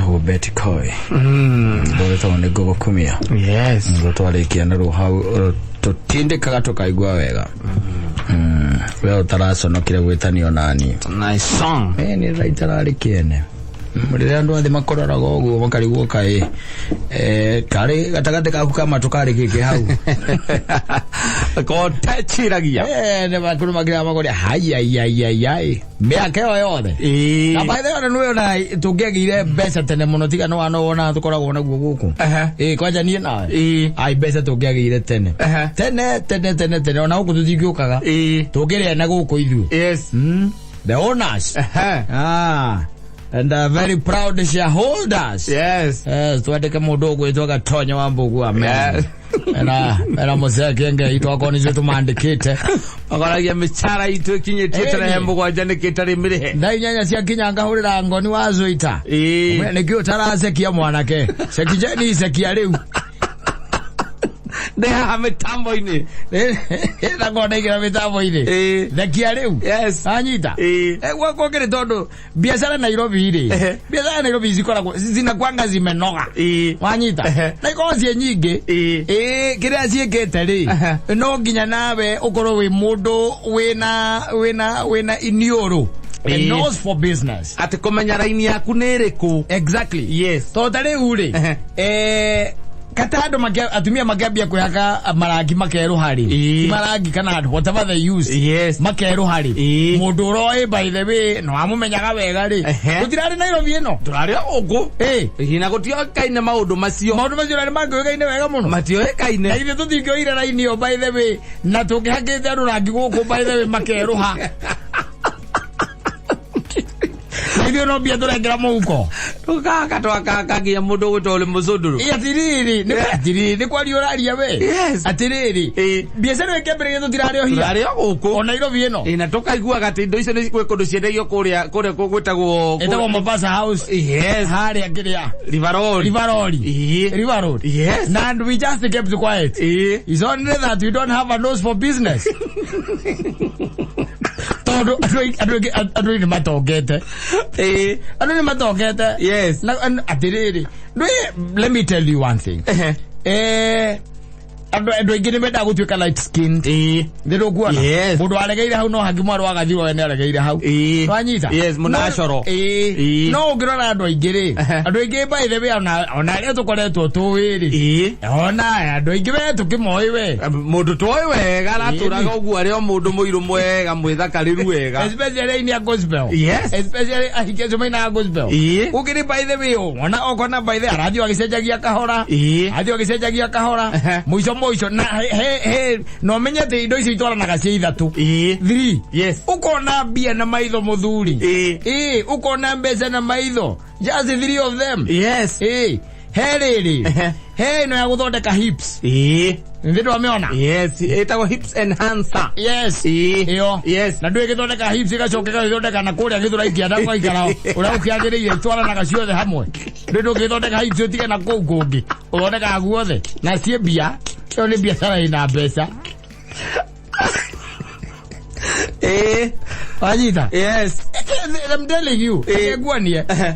Wĩtagwo Betty Coy. Rwĩtagwo nĩ ngũgũkumia. Yes. Nĩguo twarĩkia naruo hau tũtindĩkaga tũkaigua wega. We ũtaraconokire gwĩtanio nani. Nice song. Nĩ raitararĩ kĩene. Rĩrĩa andũ othe makoraga ũguo makarigwo kaĩ karĩ gatagatĩ gaku ka matũ karĩ gĩkĩ hau. Koteciragia. Nĩ makuru makĩra makoria haiaiaiaiai mĩaka ĩyo yothe. Ĩĩ. Na by the way, nĩ ona tũngĩagĩire mbeca tene mũno tiga nĩ wana wona tũkoragwo naguo gũkũ. Ehe. Ĩĩ kwanja niĩ nawe. Ĩĩ. Ai mbeca tũngĩagĩire tene. Ehe. Tene tene tene tene ona gũkũ tũtingĩũkaga. Ĩĩ. Tũngĩrĩa na gũkũ ithuĩ. Yes. The owners. Ehe. Ah. And are very proud shareholders. Yes. Yes, twandĩke mũndũ ũgwĩtwo Gatonya wa Mbũgua Yes. amen. Ena ena mũcee kĩengei twakorwo nĩcio tũmandĩkĩte. Makoragia mĩcara itũ ĩkinyĩtie Ĩĩ. tarehe mũgwanja nĩkĩ ĩtarĩ mĩrĩhe. Thaa inyanya cia kinya ngahũrĩra ngoni wa Zũita. Ĩĩ. Nĩkĩ ũtaracekia mwanake? Cekijeni cekia rĩu. Ndĩ haha mĩtambo-inĩ. Na ngona ndaingĩra mĩtambo-inĩ. Ĩĩ. Thekia rĩu. Yes. Anyita. Ĩĩ. Gwakwa kĩrĩ tondũ biacara Nairobi rĩ. Ehe. Biacara Nairobi cikoragwo zinakwanga zimenoga. Ĩĩ. Wanyita. Ehe. Na ikoragwo ciĩ nyingĩ. Ĩĩ. Ĩĩ kĩrĩa ciĩkĩte rĩ. Ehe. No nginya nawe ũkorwo wĩ mũndũ wĩna wĩna wĩna iniũrũ. A Ĩĩ. nose for business. Atĩ kũmenya raini yaku nĩ ĩrĩkũ. Exactly. Yes. Tondũ ta rĩu rĩ. Ehe. Kata andũ atumia makĩambia kwĩhaka marangi makerũha rĩ. Ĩĩ. Ti marangi kana andũ whatever they use. Yes. Makerũha rĩ. Ĩĩ. Mũndũ ũroĩ by the way no amũmenyaga wega rĩ. Ehe. Gũtirarĩ Nairobi ĩno. Tũrarĩ o gũkũ. Ĩĩ. Ĩĩ, na gũtioĩkaine maũndũ macio. Maũndũ macio na nĩ mangĩũĩkaine wega mũno. Na Matioĩkaine. ithuĩ tũtingĩoire raini ĩyo by the way na tũngĩhakĩte andũ rangi gũkũ by the way makerũha. Na ithuĩ no mbia tũrengera mũhuko. Tũkaka twakaka nginya mũndũ ũgwĩtwo ũrĩ mũcũndũrũ. Ĩ, atirĩrĩ nĩ atirĩrĩ nĩ kwaria ũraria we. Yes. Atirĩrĩ Ĩĩ. biacara ĩyo ĩkĩambĩrĩria tũtirarĩ o hia. Tũrarĩ o gũkũ. O Nairobi ĩno. Ĩĩ, na tũkaiguaga atĩ indo icio nĩ gwĩ kũndũ ciendagio kũrĩa kũrĩa gwĩtagwo Ĩtagwo Mombasa House. Yes. Harĩa kĩrĩa. River Road. River Road. Ĩĩ. River Road. Yes. Na and we just kept quiet. Ĩĩ. It's only that we don't have a nose for business. Tondũ andũ andũ aingĩ nĩ matongete. Ĩĩ. Andũ nĩ matongete. Yes. Na atĩrĩrĩ, let me tell you one thing. Ehe. Andũ aingĩ nĩ mendaga gũtuĩka light skinned. Ĩĩ. Nĩ ndũkuona? Yes. Mũndũ aregeire hau no hangi mwarũ agathirwo we nĩ aregeire hau. Ĩĩ. Wanyita? Yes, mũnacoro. Ĩĩ. Ĩĩ. No ũngĩrora andũ aingĩ rĩ, Ehe. andũ aingĩ by the way ona arĩa tũkoretwo tũĩ rĩ, Ĩĩ. ona andũ aingĩ we tũkĩmoĩ we. Mũndũ twoĩ wega aratũraga ũguo arĩ o mũndũ mũirũ mwega mwĩthakarĩru wega. Especially in ya gospel. Yes. Especially ahiki acio mainaga gospel. Ĩĩ. Ũngĩrĩ by the way ona okona by the way arathiĩ agĩcenjagia kahora. Ĩĩ. Athiĩ agĩcenjagia kahora. Ehe. Mũico mũico na he he no menye atĩ indo icio itwaranaga ciĩ ithatũ. Ĩĩ. Three. Yes. Ukona mbia na maitho mũthuri. Ĩĩ. Ĩĩ, ukona mbeca na maitho. Just three of them. Yes. Ĩĩ. He rĩrĩ. Ehe. He ĩno ya gũthondeka hips. Ĩĩ. Nĩ ndwamĩona? Yes. Ĩtagwo hips enhancer. Yes. Ĩĩ. Ĩyo. Yes. Na ndũĩ ĩgĩthondeka hips ĩgacoka ĩgagĩthondeka na kũrĩa gĩthũra ikĩanda gũgaikara ũrĩa ũkĩagĩrĩire itwaranaga ciothe hamwe. Ndũĩ ndũngĩthondeka hips ũtige na kũu kũngĩ. Ũthondekaga guothe. Na ciĩ mbia. Ĩyo nĩ biacara ĩna mbeca. Ĩĩ. Wanyita? Yes. I'm telling you, Ĩĩ. nguonie Ehe.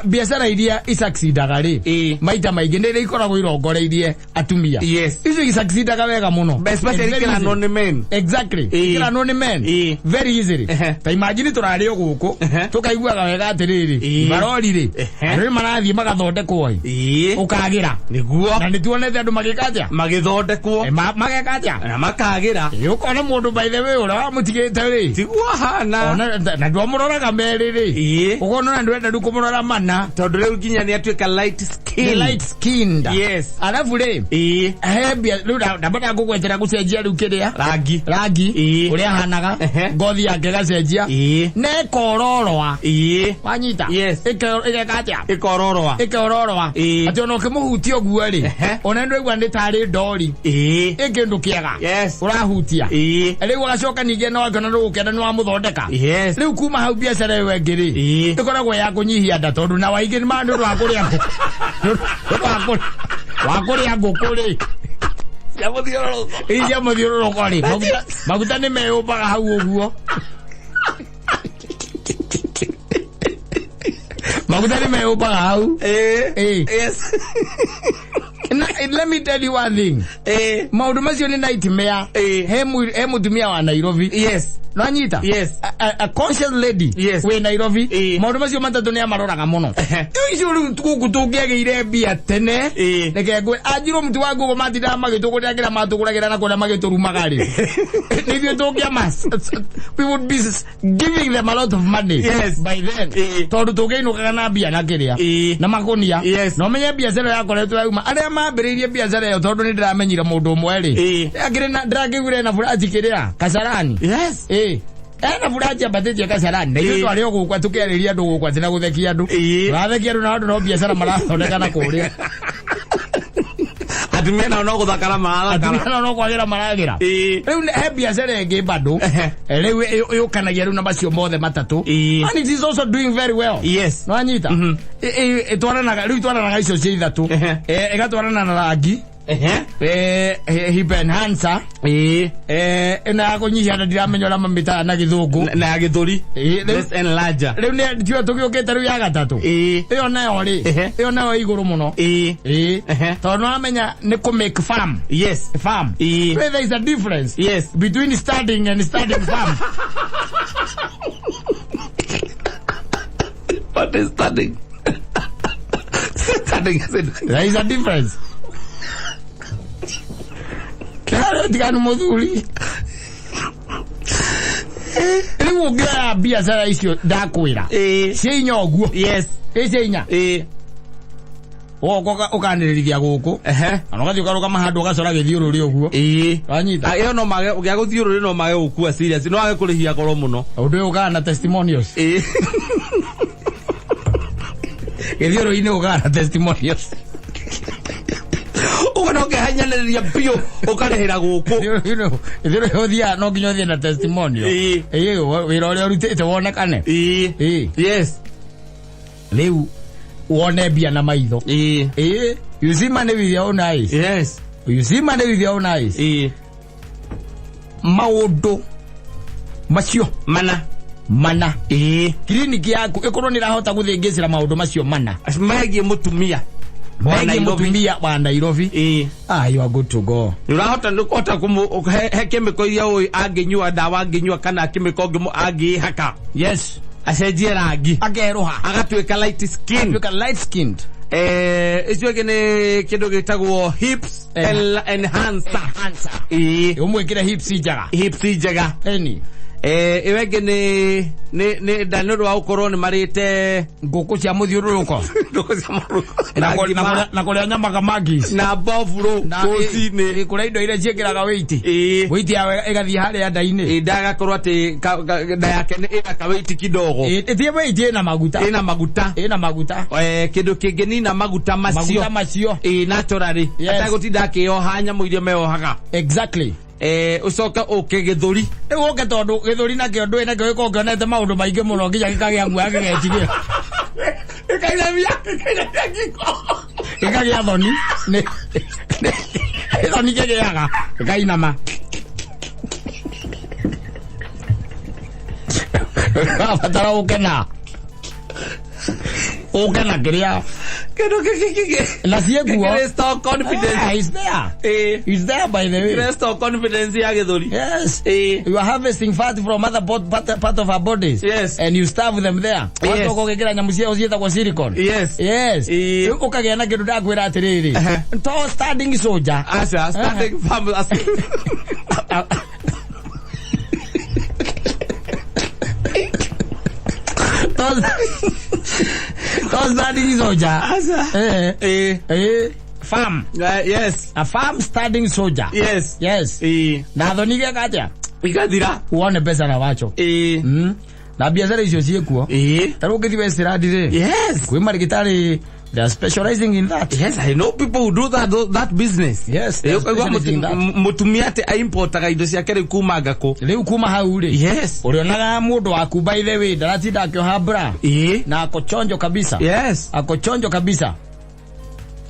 biacara iria isucceedaga rĩ Ĩĩ. maita maingĩ nĩ iria ikoragwo irongoreirie atumia. Yes. Icio isucceedaga wega mũno. Especially And very ikĩranwo easily. nĩ men. Exactly. Ĩĩ. Ikĩranwo nĩ men. Ĩĩ. Very easily. Ehe. Ta imagine tũrarĩ o gũkũ Ehe. tũkaiguaga wega atĩrĩrĩ Ĩĩ. marori rĩ Ehe. andũ nĩ marathiĩ magathondekwo ĩ Ĩĩ. ũkagĩra Nĩguo. na nĩ tuonete andũ magĩka atĩa Magĩthondekwo. Mageka atĩa Na makagĩra. Ĩ, ũkona mũndũ by the way ũrĩa wamũtigĩte rĩ Tiguo ahana. Ona na ndwamũroraga merĩ rĩ Ĩĩ. ũkona ona ndwenda rĩu kũmũrora mana Tondũ rĩu nginya nĩ atuĩka light skin. Nĩ light skinned. Yes. Alafu rĩ Ĩĩ. he mbia rĩu ndamba ngũgwetera gũcenjia rĩu kĩrĩa Rangi. rangi Ĩĩ. ũrĩa ahanaga Ehe. ngothi yake ĩgacenjia Ĩĩ. na ĩkororoa Ĩĩ. wanyita Yes. Ĩgeka atĩa Ĩkororoa. Ĩkororoa Ĩĩ. atĩ ona ũkĩmũhutia ũguo rĩ Ehe. ona ndwaigua nĩ tarĩ ndori Ĩĩ. ĩ kĩndũ kĩega Yes. ũrahutia Ĩĩ. Rĩu agacoka ningĩ no akĩona ndũgũkenda nĩ wamũthondeka Yes. Rĩu kuma hau biacara ĩyo ĩngĩ rĩ Ĩĩ. ĩkoragwo ya kũnyihia nda tondũ na waingĩ nĩ ũndũ wa kũrĩa nĩ ũndũ wa kũrĩa ngũkũ rĩ Cia mũthiũrũrũko. Ii cia mũthiũrũrũko rĩ maguta nĩ meyũmbaga hau ũguo. Maguta nĩ meyũmbaga hau. Eh. Eh. Yes. Na let me tell you one thing. Eh. Maũndũ macio nĩ nightmare. Eh. He mũtumia wa Nairobi. Yes. Nwanyita? Yes. A conscious lady. Yes. Wĩ Nairobi. Eh. Maũndũ macio matatũ nĩ amaroraga mũno. Rĩu icio rĩu gũkũ tũngĩagĩire mbia tene. Eh. Reke ngwĩ anjirwo mũtu wa ngũkũ matindaga magĩtũgũrĩra kĩrĩa matũgũragĩra na kũrĩa magĩtũrumaga rĩ. Nĩ ithuĩ tũngĩama we would be giving them a lot of money. Yes. By then. Eh. Tondũ tũngĩinũkaga na mbia na kĩrĩa. Eh. Na makũnia. Yes. Na ũmenye biacara yakoretwo yauma. Arĩa mambĩrĩirie biacara ĩyo tondũ nĩ ndĩramenyire mũndũ ũmwe rĩ. Eh. Akĩrĩ na ndĩrakĩiguire na buraci kĩrĩa Kasarani. Yes. Ĩĩ. Ena buraci ambatĩtie Kasarani. Na ithuĩ Ĩĩ. twarĩ o gũkũ tũkĩarĩria andũ gũkũ atĩ na gũthekia andũ. Ĩĩ. Tũrathekia andũ na andũ no biacara marathondeka na kũrĩa. Atumia nao no gũthakara marathakara. Atumia nao no kwagĩra maragĩra. Ĩĩ. Rĩu he biacara ĩngĩ bado. Ehe. Rĩu yũkanagia rĩu na macio mothe matatũ. Ĩĩ. And it is also doing very well. Yes. Nwanyita? Ĩtwaranaga rĩu itwaranaga icio cia ithatũ. Ehe. Ĩgatwarana na rangi. Ehe. Hip enhancer. Ĩĩ. Ĩno ya kũnyihia na ndiramenya ũrĩa mamĩtaga na gĩthũngũ. Na ya gĩthũri. Ĩĩ, rĩu- Breast enlarger. Rĩu nĩ tiyo tũgĩũkĩte rĩu ya gatatũ. Ĩĩ. Ĩyo nayo rĩ, Ehe. ĩyo nayo ĩ igũrũ mũno. Ĩĩ. Ĩĩ. Ehe. Tondũ nĩwamenya nĩ kũ make farm. Yes. Farm. Ĩĩ. There is a difference. Yes. Between standing and standing farm. What is standing? Standing is it? There is a difference. Kĩharĩa tiganu mũthuri. Rĩu ũngĩoya biacara icio ndakwĩra. Ĩĩ. Cia inya ũguo. Yes. Ĩ cia inya. Ĩĩ. Ũgoka ũkanĩrĩrithia gũkũ. Ehe. Na ũgathiĩ ũkarũgama handũ ũgacora gĩthiũrũrĩ ũguo. Ĩĩ. Wanyita. Ah, ĩyo no mage gĩa gũthiũrũrĩ no mage gũkua serious no age kũrĩhia goro mũno. Ũndũ ũyũ ũkaga na testimonials. Ĩĩ. Gĩthiũrũrĩ-inĩ ũkaga na testimonials. Ũguo no ũkehanyanĩrĩria biũ ũkarĩhĩra gũkũ. Gĩthiũrũrĩ ũthiaga no nginya ũthiĩ na testimonial. Ĩĩ. Ĩĩ, wĩra ũrĩa ũrutĩte wonekane. Ĩĩ. Ĩĩ. Yes. Rĩu wone mbia na maitho. Ĩĩ. Ĩĩ. You see money with your own eyes. Yes. You see money with your own eyes. Ĩĩ. Maũndũ macio Mana. mana. Ĩĩ. Kiriniki yaku ĩkorwo nĩ ĩrahota gũthĩngĩcĩra maũndũ macio mana. Megiĩ mũtumia. Wa Megiĩ Nairobi. mũtumia wa Nairobi. Ĩĩ. Ah, you are good to go. Nĩ ũrahota nĩ ũkũhota kũmũ he kĩmĩko iria ũĩ angĩnyua ndawa angĩnyua kana kĩmĩko angĩhaka Yes. acenjie rangi Akerũha. agatuĩka light skin. Atuĩka light skinned. Icio ingĩ nĩ kĩndũ gĩtagwo hips enhancer. Enhancer. Ĩĩ. Ũmwĩkĩre hips njega. Hips njega. Eni. Ĩyo ĩngĩ nĩ nda nĩ ũndũ wa gũkorwo nĩ marĩte Ngũkũ cia mũthiũrũrũko. ngũkũ cia mũrũko Na na ngima na kũrĩa nyama kamakis. na mboburo rũcinĩ. Kũrĩa indo iria ciĩkĩraga weight. Ĩĩ. Weight yawe ĩgathiĩ harĩa nda-inĩ. Ĩĩ, nda agakorwo atĩ nda yake nĩ ĩna kawĩiti kidogo. Ĩĩ, ĩtie weight ĩna maguta. Ĩna maguta. Ĩna maguta. Kĩndũ kĩngĩnina maguta macio. Maguta macio. Ĩĩ, naturally. Yes. Ategũtinda akĩoha nyamũ iria meohaga. Exactly. Ũcoke ũke gĩthũri. Rĩu ũke tondũ gĩthũri nakĩo ndũĩ nakĩo gĩkoragwo kĩonete maũndũ maingĩ mũno nginya gĩkagĩa guoya gĩgetigĩra. Gĩkainamia ngingo. Gĩkagĩa thoni. Nĩ thoni kĩgĩaga gĩkainama. Ũrabatara ũke na ũke na kĩrĩa Kĩndũ kĩngĩ na ciĩkuo. Restore confidence. Ah, it's there. Ĩĩ. It's there by the way. Restore confidence ya gĩthũri. Yes. Ĩĩ. You are harvesting fat from other part of our bodies. Yes. And you starve them there. Yes. Wacoka ũgekĩra nyamũ ciao ciĩtagwo silicone. Yes. Yes. Ĩĩ. Rĩu ũkagĩa na kĩndũ ndakwĩra atĩrĩrĩ. Ehe. To standing soldier. Aca, standing firm. To standing soldier. Aca. Eh. Ĩĩ. Eh. Farm. Yes. A farm standing soldier. Yes. Yes. Ĩĩ. Na thoni gĩka atĩa? Igathira. Wone mbeca na wacho. Ĩĩ. Na biacara icio ciĩkuo. Ĩĩ. Ta rĩu ũngĩthiĩ Westland rĩ. Yes. Kwĩ marigitari they are specializing in that. Yes, I know people who do that business. Yes, they Ĩĩ, are ũkaigua specializing in that. mũtumia atĩ aimportaga indo ciake rĩu kuma ngakũ. Rĩu kuma hau rĩ. Yes. Ũrĩonaga mũndũ waku by the way ndaratinda akĩoha bra. Ĩĩ. Na ako chonjo kabisa. Yes. Ako chonjo kabisa.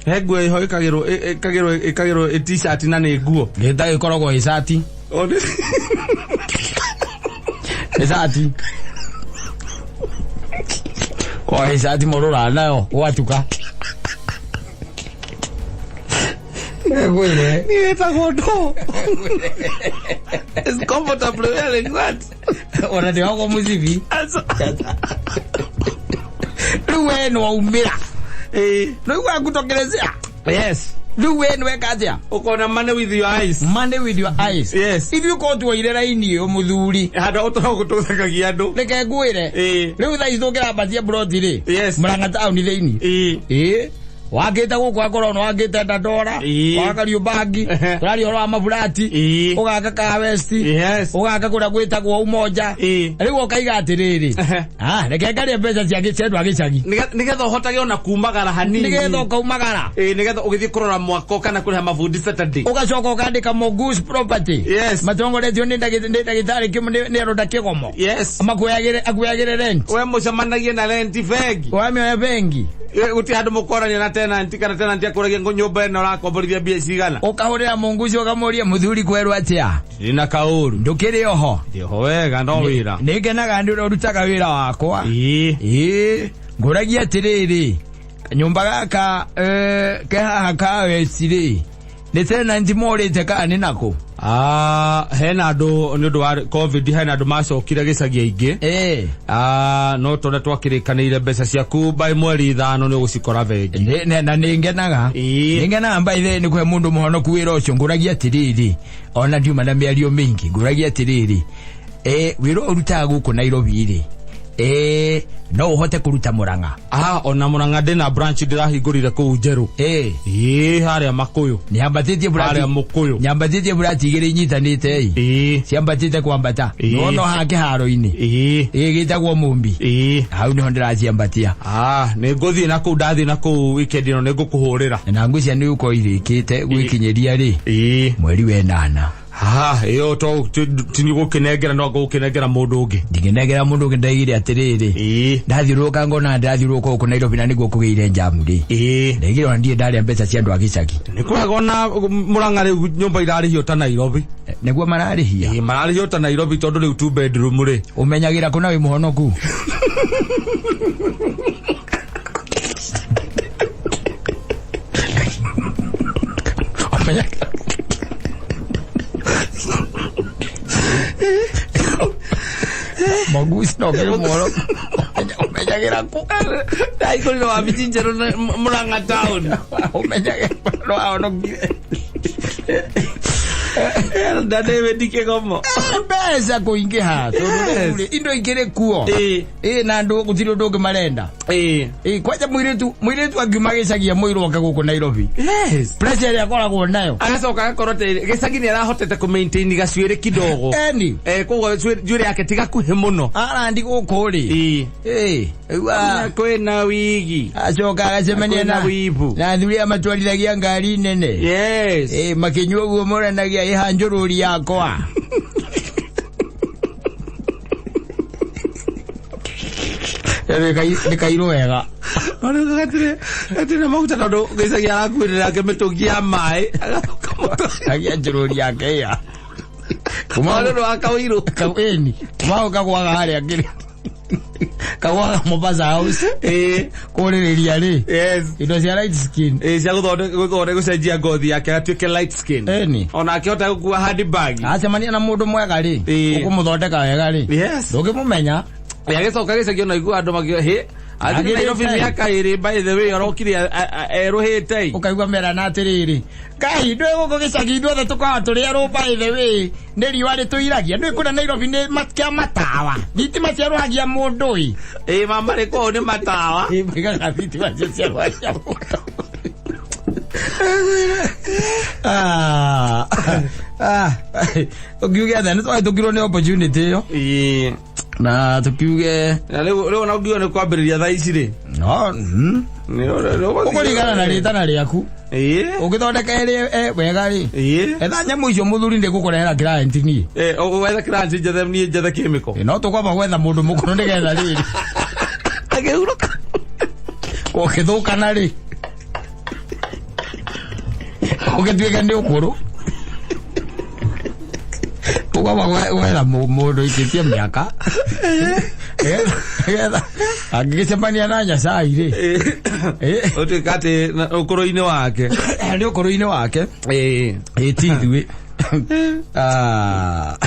He nguo ĩho ĩkagĩrwo t-shirt na nĩ nguo. Gĩta gĩkoragwo ĩcati. Ĩcati. Oe cati mũrũra nayo gwatuka. Ngwĩre. Niĩ ĩtagwo ndoo. It's comfortable wearing that. Ona ndĩhagwo mũcibi. Rĩu we nĩwaumĩra. Ĩĩ. Nĩwaigua ngutokerezea. Yes. Rĩu we nĩweka atĩa? Ũkona money with your eyes. Money with your eyes. Yes. Ithuĩ ko tuoire raini ĩyo mũthuri. Handũ ũtũragwo tũthekagia andũ. Reke ngwĩre. Ĩĩ. Rĩu thaa ici tũngĩrambatia mburoti rĩ. Yes. Murang'a taũni thĩinĩ. Ĩĩ. Ĩĩ. Wakĩte gũkũ akorwo nĩ wakĩte Dandora, Ĩĩ. waka Riũmbangi, Ehe. tũraria ũhoro wa maburati, Ĩĩ. ũgaka Kaa West, Yes. ũgaka kũrĩa gwĩtagwo Umoja. Ĩĩ. Rĩu ũkaiga atĩrĩrĩ, Ehe. ah, reke ngarĩe mbeca cia cia andũ a gĩcagi. Nĩgetha ũhotage ona kumagara hanini. Nĩgetha ũkaumagara. Ĩĩ, nĩgetha ũgĩthiĩ kũrora mwako kana kũrĩha mabundi Saturday. Ũgacoka ũkandĩka Mongoose Property. Yes. Matongoretio nĩ ndagĩtarĩ nĩ Aronda Kĩgomo. Yes. Amakuoyagĩre akuoyagĩre rent. We mũcemanagie na rent bengi. Wamĩoya bengi. Gũtirĩ handũ mũkorania na tenant kana tenant akũragia ngo nyũmba ĩno ũrakomborithia mbia cigana. Ũkahũrĩra Mongoose ũkamũria mũthuri kwerwo atĩa? Ndina kaũru. Ndũkĩrĩ oho. Ndĩho wega no wĩra. Nĩngenaga nĩ ũrĩa ũrutaga wĩra wakwa. Ĩĩ. Ĩĩ, ngũragia atĩrĩrĩ, kanyũmba gaka ke haha ka westi rĩ, nĩ tenant morĩte kana nĩ nakũ? Ah, hena andũ nĩ ũndũ wa covid hena andũ macokire gĩcagi aingĩ. Ĩĩ. Ah, no tondũ twakĩrĩkanĩire mbeca ciaku by mweri ithano nĩ ũgũcikora bengi. Na nĩ ngenaga. Ĩĩ. Nĩ ngenaga by the way nĩ kũhe mũndũ mũhonoku wĩra ũcio ngũragia atĩrĩrĩ, ona ndiuma na mĩario mĩingĩ, ngũragia atĩrĩrĩ, wĩra ũyũ ũrutaga gũkũ Nairobi rĩ, no ũhote kũruta Murang'a? Ah, ona Murang'a ndĩna branch ndĩrahingũrire kũu njerũ. Ĩĩ, harĩa Makũyũ. Nĩambatĩtie burati. Harĩa Mũkũyũ. Nyambatĩtie burati igĩrĩ inyitanĩte ĩ. Ĩĩ. Ciambatĩte kwambata. Ĩĩ. Nĩwona haha kĩharo-inĩ. Ĩĩ. Ĩĩ gĩtagwo Mũmbi. Ĩĩ. Hau nĩho ndĩraciambatia. Ah, nĩ ngũthiĩ na kũu ndathiĩ na kũu weekend ĩno nĩ ngũkũhũrĩra. Na ngwĩciria nĩ ũkorwo irĩkĩte gwĩkinyĩria rĩ. Ĩĩ. Mweri wa ĩnana. Ha, ĩyo to ti nĩ gũkĩnengera no ngũkĩnengera mũndũ ũngĩ. Ndingĩnengera mũndũ ũngĩ ndaigire atĩrĩrĩ. Ĩĩ. Ndathiũrũrũka ngona ndathiũrũrũka gũkũ Nairobi na nĩguo kũgĩire njamu rĩ. Ĩĩ. Ndaigire ona ndirĩ ndarĩa mbeca cia andũ a gĩcagi. Nĩ kwega ona Murang'a rĩu nyũmba irarĩhio ta Nairobi. Nĩguo mararĩhia. Ĩĩ, mararĩhio ta Nairobi tondũ rĩu two bedroom rĩ. Ũmenyagĩra kũna wĩ mũhonoku. Ũmenyagĩra Mongoose no kĩrĩ mũhonoku. Ũmenyagĩra kũ? Ndaikũrire wabici njerũ na Murang'a town. Ũmenyagĩra no ahonokire. Elda David Kĩgomo. Mbeca kũingĩha tondũ rĩu rĩ, indo ikĩrĩ kuo. Ĩĩ. Ĩĩ na andũ gũtirĩ ũndũ ũngĩ marenda. Ĩĩ. Ĩĩ kwanja mũirĩtu angiuma gĩcagi mũirũ oke gũkũ Nairobi. Yes. Pressure ĩrĩa akoragwo nayo. Agacoka agakorwo atĩ gĩcagi nĩ arahotete kũ maintain gacuĩrĩ kidogo. Eni. Koguo njuĩrĩ yake ti gakuhĩ mũno. Arandi gũkũ rĩ. Ĩĩ. Ĩĩ. Rĩu Kwĩna wigi. acoka agacemania Kwĩna wibu. na athuri aya matwarithagia ngari nene. Yes. Ĩĩ makĩnyua ũguo moranagia ĩha njũrũri yakwa. Nĩ kairũ wega. Gatirĩ maguta tondũ gĩcagi arakuĩrĩra nake mĩtũngi ya maĩ. Agacoka mũtwe. Agia njũrũri yake ĩa. Kuma nĩ ũndũ wa kaũirũ. Ĩni. Kuma hau kagwaga harĩa ngĩrĩ. Kagwaga Mombasa House. Ĩĩ. Kũrĩrĩria rĩ. Yes. Indo cia light skin. Ĩĩ, cia gũthondeka gũcenjia ngothi yake atuĩke light skin. Ĩni. Ona akĩhota gũkua handbag. Acemania na mũndũ mwega rĩ. Ĩĩ. Ũkũmũthondeka wega rĩ. Yes. Ndũngĩmũmenya. Agĩcoka gĩcagi ona igua andũ makiuga hĩ athiĩ Nairobi mĩaka ĩrĩ by the way arokire erũhĩte. Ũkaigua merana atĩrĩrĩ. Ngai ndũĩ gũkũ gĩcagi ithuothe tũkoragwo tũrĩ erũ by the way nĩ riũa rĩtũiragia ndũĩ kũrĩa Nairobi nĩ kĩa matawa thitima ciarũhagia mũndũ ĩ. Ĩ mama rĩ kũu nĩ matawa. Ĩ maigaga thitima cio ciarũhagia mũndũ. Ũngiuge atĩa nĩ twahĩtũkirwo nĩ opportunity ĩyo. Ĩ. Na tukiuge Na rĩu ona ũngiuga nĩ kwambĩrĩria thaa ici rĩ. No, Ũkũringana na rĩtana rĩaku. Ĩĩ. Ũngĩthondeka ĩrĩ wega rĩ. Ĩĩ. Etha nyamũ icio mũthuri ndĩgũkũrehera client niĩ. Ĩĩ, wetha client njethe niĩ njethe kĩmĩko. No tũkwamba gwetha mũndũ mũkũrũ nĩgetha rĩrĩ. Akĩhurũka. Ũgĩthũkana rĩ. Ũgĩtuĩke nĩ ũkũrũ. Ũkwamba gwetha mũndũ ikĩtie mĩaka. Nĩgetha angĩgĩcemania na Nyasaye rĩ, Ũtuĩka atĩ ũkũrũ-inĩ wake. Nĩ ũkũrũ-inĩ wake. Ĩĩ. Ĩ ti ithuĩ. Ah.